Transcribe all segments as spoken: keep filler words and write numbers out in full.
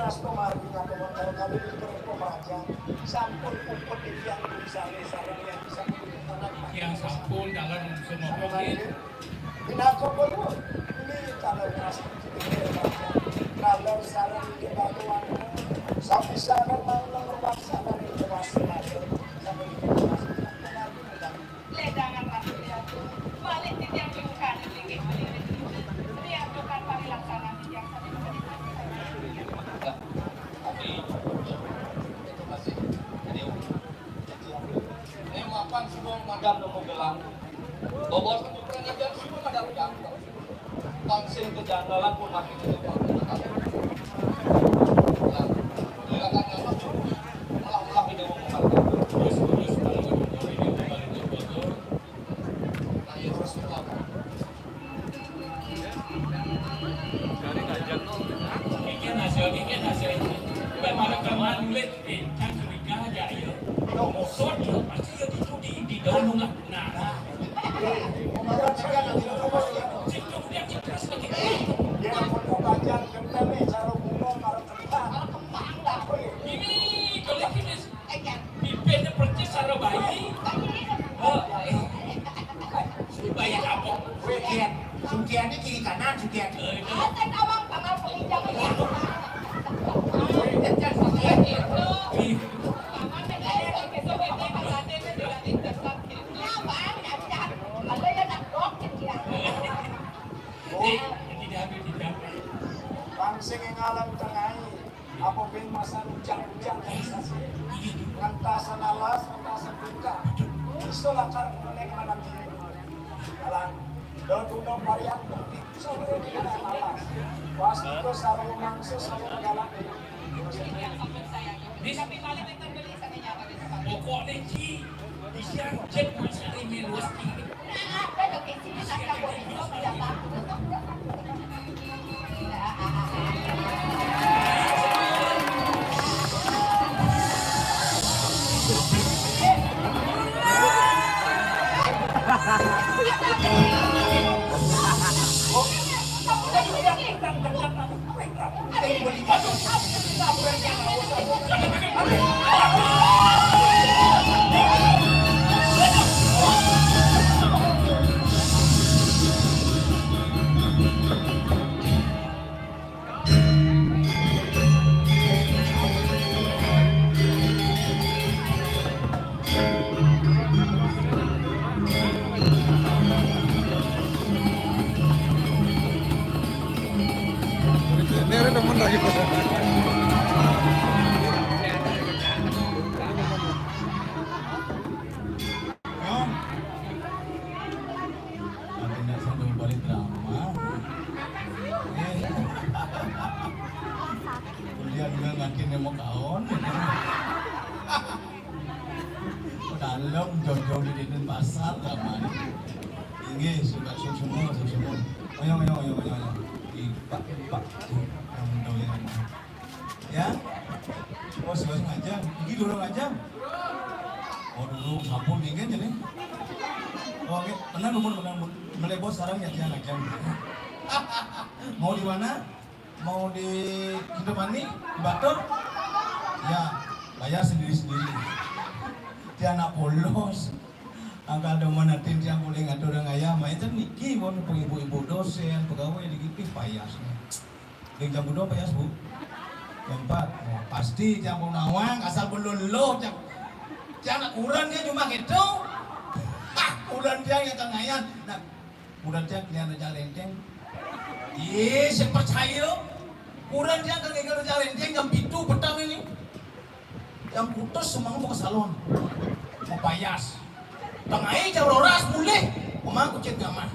Astro margi ngapunten kalih pun pemajang. Sampun puput titiang Gung Saleh sareng Yang Sampun. Yang Sampun dalam semua pamit. Pinaka pun ini kalau kasih kalau sareng di batuan. Sapisanan mangga ruwat sareng di batuan. Sampai di batuan. Ledangan Ratu Liatu, malih titiang piwukaning linggih malih ring Liatu. Riantukan parilaksana titiang sami. Tapi, itu masih, jadi, ini mapan suwung madam nemu gelang. Bobos ketukeran aja suwung madam jangkau. Pang sing kejanggalan pun makin itu, Pak. Nah, gerakan apa tuh? Olah-olah di dalam rumah. Terus, terus, kalau mau ini, kalau ini, kalau itu. Nah, ya, terus itu apa? Kikit hasil, kikit hasil. Bukan malah kawan duit, eh, kan curiga aja, ya. Lo ngosot, ya, pasti ya gitu di, di daun bunga. Nah. Ini, kalau ini, bibirnya persis karo bayi. Oh, bayi apa? Sukian. Sukian ini kiri kanan, Sukian. Eh, itu. Ih. Pang sing ngalang tengai, apa ben masa rujak-rujak dari sasi. Ngentasan alas, ngentasan buka. Iso lakar meneng manang diri. Alang, do tuna parian, iso meneng alas. Pas itu sarung mangsa, sarung galak. Pokoknya, Ci, bisa cek Mas Ari Melwati. Ini ada temen lagi. Nanti nggak sampai balik drama. Eh. Kuliah juga ngatin yang mau kaon. Dalam jojo di dinding pasar, aman. Inggih, suka suksma, suksma. Ayo, ayo, ayo, ayo, ayo. Ipak, ipak. Yang muda yang mana? Ya? Oh, sudah ngajang. Ini dulu ngajang. Oh, dulu sampun inggih jadi. Oh, oke. Benar, benar, benar. Melebos sarang ya, dia ngajang. Mau di mana? Mau di Indramayu, di Batur? Ya, bayar sendiri-sendiri. Dia anak polos. Angkal demen atin tiang boleh ngatur dengan ayah, main ten niki, wong ibu-ibu dosen, pegawai di gitu, payas. Di jam dua payas, Bu. Jam empat, oh, pasti tiang mau nawang, asal belum lo, tiang, tiang nak kurang dia cuma gitu. Ah, kurang dia yang tengayan. Nah, Kurenan tiang kelian Rejang Renteng. Iya, sing percaya. Kurenan tiang kelian Rejang Renteng jam pitu petang ini. Jam putus semangku ke salon. Mau payas. Tengah jam roras mulih. Ngomong kucit gamah.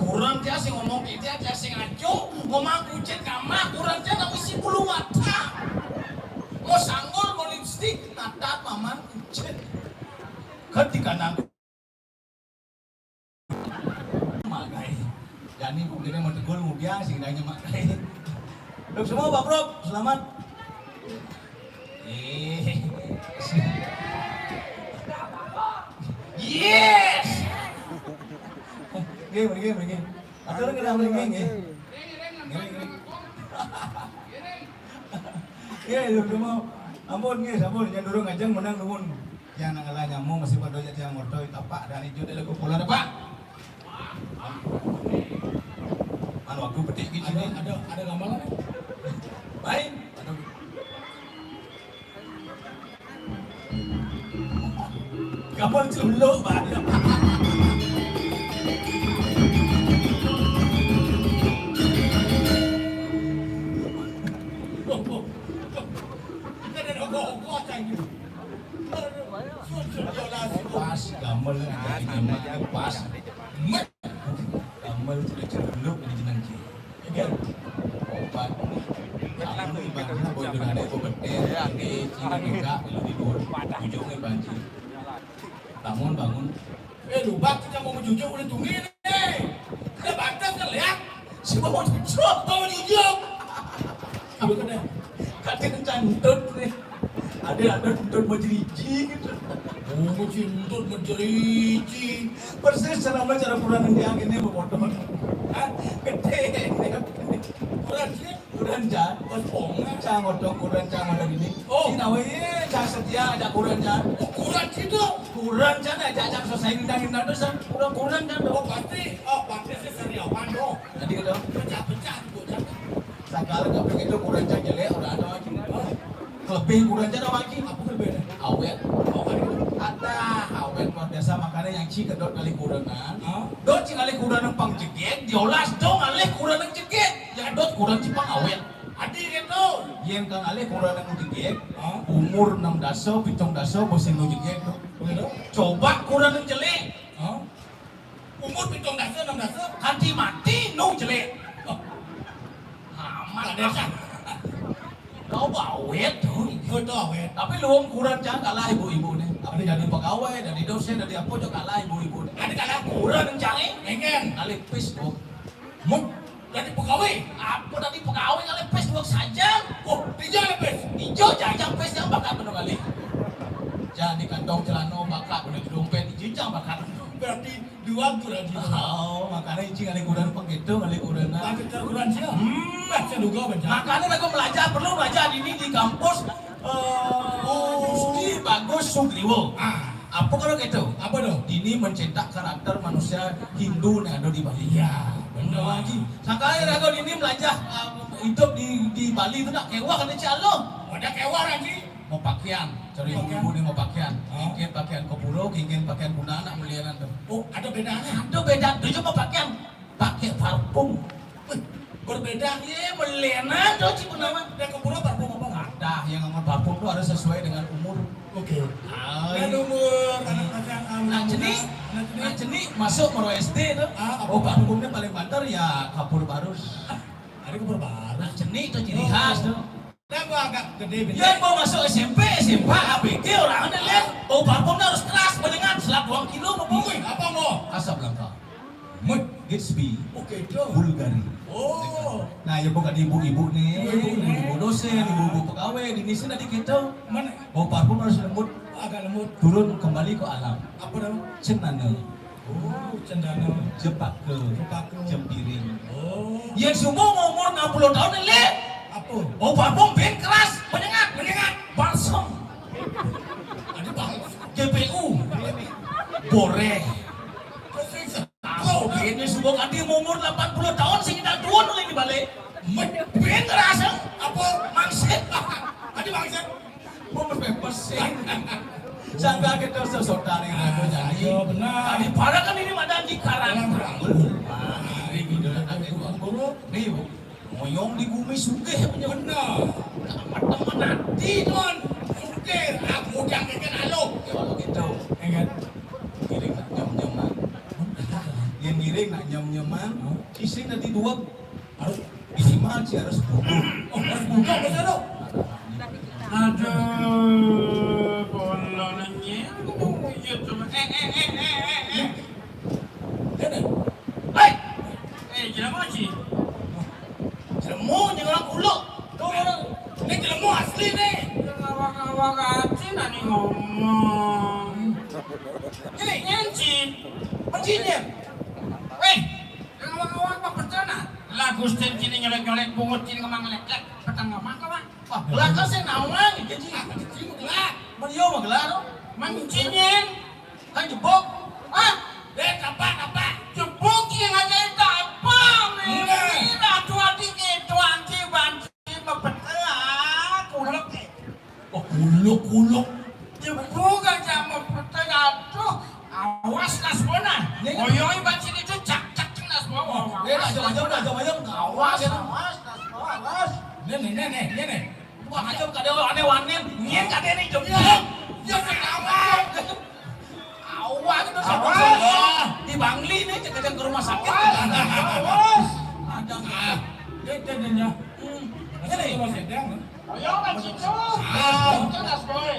Kurenan tiang sing ngomong tiang, tiang sing ngaco. Ngomong kucit gamah. Kurenan tiang nak isi bulu mata. Mau sanggul, mau lipstick. Natat maman kucit. Ketika nang Makai. Jani kok kene mau tegul ngudiang sing nanya makai. Duk semua Pak Prop, selamat. Eh. Yes. Nggih, mriki, mriki. Atur kena mriki nggih. Nggih, nggih. Nggih, durung temu. Ampun, nggih, sampun. Yen durung ngajeng menang nuwun. Yang nang ngelah nyamuk masih pada aja tiang morto, tapak dan ijo dek lagu pola, Pak. Anu, aku petik di sini. Ada, ada, ada gambaran, eh? Baik. Aduh. Gambar celuk, Pak. Pas, gambar, pas. Met. Damel sudah celuk di jeneng ci. Iya. Obat. Kamu ibaratnya boy dengan ada obat. Eh, ini cina juga, kalau tidur. Ujungnya banci. Bangun, bangun. Eh, lupa kita mau mencucuk udah tunggu nih. Udah batas kan, lihat. Si bawa cucuk, bawa cucuk. Apa kena? Kadang cantut nih. Ada, ada cantut menjerici gitu. Oh, cantut menjerici. Persis selama cara pulang dia akhirnya berpotong. Hah? Gede. Kurang sih. Kuran, Jan. Bos Ponga. Cang odong kuran, cang odong ini. Oh. Sinawe, cang setia aja kuran, Jan. Oh, kuran situ. Kuran, Jan, aja cang selesai nendang-nendang terus, Jan. Kuran, kuran, Jan. Oh, pasti. Oh, pasti sih seriawan, dong. Jadi gitu. Pecah-pecah, Bu, Jan. Sagala kabeh itu kuran, cang jelek, ora ada lagi. Kelebih kuran, Jan, apa lagi? Apa kelebih? Awet. Oh, kan itu. Ada awet luar biasa, makanya yang ci kedot kali kurangan. Hah? Dot ci kali kurangan pang jegek, diolas dong alih kurangan jegek. Yang dot kuran ci pang awet. Adi gitu. Yen kang alih kurangan jegek, hah? Umur enam dasa, pitung dasa, bosen nu jegek tuh. Begitu? Coba kurangan jelek. Hah? Umur pitung dasa, enam dasa. Kanti mati, nu jelek. Oh. Aman. Ada sah. Kau bawet tuh. Betul, awet. Tapi lu kuran cang kalah ibu-ibu nih. Tapi dari pegawai, dari dosen, dari apa juga kalah ibu-ibu nih. Ada kalah kuran cang, eh? Engen. Kali pis, Bu. Mut. Dari pegawai. Apa tadi pegawai kalau pes dua saja? Oh, tiga ada pes. Hijau jajang pes yang bakat benar kali. Jadi kantong celana bakat benar dompet hijau bakat. Berarti dua tuh lagi. Oh, makanya icing kali kurang penghitung kali kurang. Pakai ukuran siapa? Hmm, saya duga bencana. Makanya aku belajar perlu belajar ini di kampus. Eh, Gusti Bagus Sugriwo. Ah. Apa kalau gitu? Apa tuh? Ini mencetak karakter manusia Hindu yang ada di Bali. Iya, bener. Bener lagi. Sangka aja raga ini belajar, eh, hidup di, di Bali itu nak kewah kena calo. Ada kewah lagi. Mau pakaian, cari ibu-ibu nih mau pakaian. Hah? Kingkin pakaian ke pura, kingkin pakaian guna anak meliaran tuh. Oh, ada bedanya. Ada beda. Dia cuma pakaian. Pakai parfum. Wih, berbeda. Iya, melenan tuh, Cik Gunawan. Dia ke pura parfum apa? Ada, yang nomor parfum tuh harus sesuai dengan umur. Oke. Ah, dan iya. Umur anak pacar, ah, nah, jenik, anak jenik. Nah, jenik masuk mau S D tuh. Ah, apa? Oh, parfumnya paling banter ya kapur barus. Ah, ada kapur barus. Nah, jenik tuh ciri khas tuh. Nah, gua agak gede bener. Ya, mau masuk S M P, S M A, A B G, orang ada lihat. Bau parfumnya harus keras, menyengat, selap dua kilo, mau bungkus. Apa mau? Asap langka. Mut, Gatsby, oke, itu. Bulgari. Oh. Nah, ya bukan ibu-ibu nih, ibu-ibu nih. Ibu-ibu dosen, ibu-ibu pegawai, di sini tadi kita. Mana? Bau parfum harus lembut. Agak lembut. Turun kembali ke alam. Apa namanya? Cendana. Oh, cendana. Jepaka. Jepaka. Jempiring. Oh. Yang semua umur enam puluh tahun ini. Apa? Bau parfum ben keras, menyengat, menyengat. Balsam. Ada balsam. G P U. Boreh. Terus, terus. Kau ini subuh kanti umur delapan puluh tahun sing kita tuan oleh di balik. Met-, ben terasa apa? Mangsit. Ada mangsit. Mau berpepes sih. Sangka kita sesotan yang aku jadi. Iya, benar. Tadi para kan ini ada di karang. Karang. Ini gitu ada guru. Nih, Bu. Moyong di bumi sugih punya. Benar. Teman-teman nanti, Don. Sugih, aku yang bikin alo. Ya, kalau gitu. Ya kan? Ngiring nak nyem-nyeman. Yang ngiring nak nyem-nyeman. Isi nanti dua. Harus isi maci harus butuh. Oh, harus butuh apa sih, Dok? Aduh, bola nanya. Iya, cuma. Eh, eh, eh, eh, eh, eh. Hei! Eh, jelema ci. Jelema, jelema kuluk. Tuh, orang. Ini jelema asli nih. Ngawak-ngawak aja nani ngomong. Ini nyenci. Pencinya. Weh, ngawak-ngawak apa percana? Lah, Gustin kini nyolek-nyolek, bungut kini ngomong lek-lek. Petang ngomong, kawan. Wah, Gelak ka sing nawang, jadi apa jadi gelak? Mun yo mah gelak to. Mancingin. Kan jebuk. Ah, deh, apa, apa? Jebuk yang ada itu apa? Ini ratu adik itu anti banci mepetela kulek. Oh, kuluk-kuluk. Jebuk aja mepetela tuh. Awas Nasbona. Oyoi banci itu cak cak Nasbona. Awas, awas, awas, awas. Awas, awas, Nasbona, awas. Nih, nih, nih, nih, nih, nih. Wah, aja kada aneh wanen. Nyén kada nih jebuk. Ya, ya, ketawa. Awak itu sama. Di Bangli nih, cek ke rumah sakit. Awas. Ada. Ah, dia, dia, dia, dia. Hmm. Ini. Ayo, Mas Idang. Ayo, Mas Idang. Ah. Itu Nasbona.